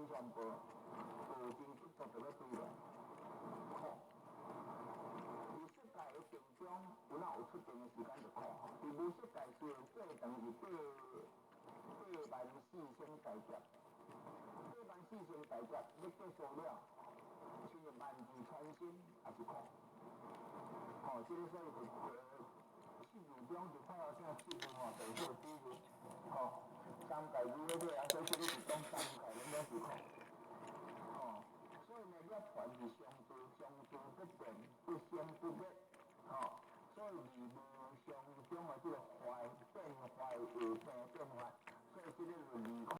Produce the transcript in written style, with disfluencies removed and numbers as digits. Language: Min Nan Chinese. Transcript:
親像無無真激就就欲對了，苦。佇色界的定中，有哪有出定的時間就苦。佇無色界雖然過長是84,000大劫，84,000大劫欲結束了，親像萬箭穿心也是苦。吼，這个所以就七入中就看到啥七入吼，就是這個比喻，吼，三界如果個啊，所以這个是講三界攏總是苦。吼，所以呢，涅槃是常住，常住不變，不生不滅，吼，所以離無常中的這个壞變壞的